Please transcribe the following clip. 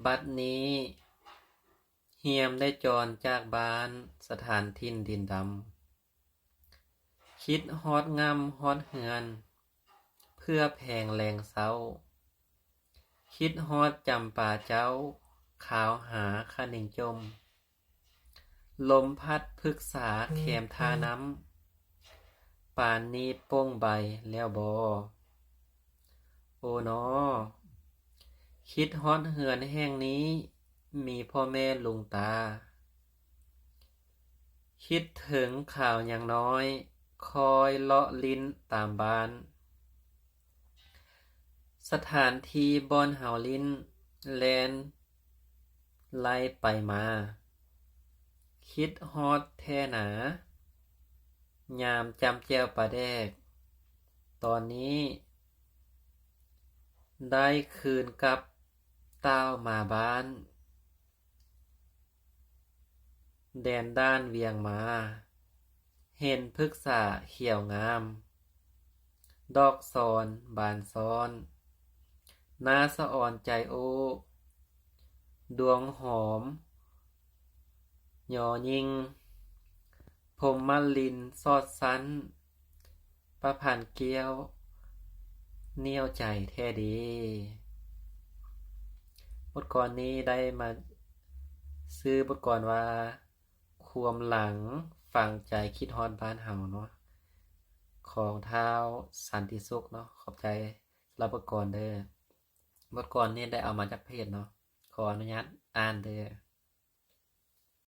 ບັດນີ້ຮຽມໄດ້ຈອນຈາກບ້ານສະຖານຖິ່ນດິນດຳ ຄິດຮອດງ່ຳຮອດເຮືອນ ເພື່ອແພງແລງເຊົ້າ ຄິດຮອດຈຳປາເຈົ້າ ຄາວຫາຂະນິງຈົ່ມ ລົມພັດພຶກສາແຄມທ່ານ້ຳ ປານນີ້ປົ່ງໃບແລ້ວບໍ່? ໂອນໍ ຄິດຮອດເຮືອນແຫ່ງນີ້ ມີພໍ່ແມ່ລຸງຕາ ຄິດເຖິງຄາວຍັງນ້ອຍ ຄອຍເລາະຫຼິ້ນຕາມບ້ານ ສະຖານທີ່ບ່ອນເຮົາຫຼິ້ນແລ່ນໄລ່ໄປມາ ຄິດຮອດແທ້ໜາ ຍາມຈ້ຳແຈ່ວປາແດກ ຕອນນີ້ໄດ້ຄືນກັບຕ່າວມາບ້ານ ແດນດ່ານວຽງມາ ເຫັນພຶກສາຂຽວງາມ ດອກຊອນບານຊ້ອນ ໜ້າສະອອນໃຈໂອ້ ດວງຫອມຍໍຍິ່ງ ພົມມະລິນສອດສັ້ນ ປະພັນກ້ຽວໜຽວໃຈແທ້ເດ. ບົດກອນນີ້ໄດ້ມາຊື່ບົດກອນວ່າ ຄວາມຫຼັງຝັງໃຈຄິດຮອດບ້ານເຮົາເນາະ ຂອງທ້າວສັນຕິສຸກເນາະ. ຂອບໃຈສຳລັບບົດກອນເດີ. ບົດກອນນີ້ໄດ້ເອົາມາຈາກເພຈເນາະ. ຂໍອະນຸຍາດອ່ານເດີ.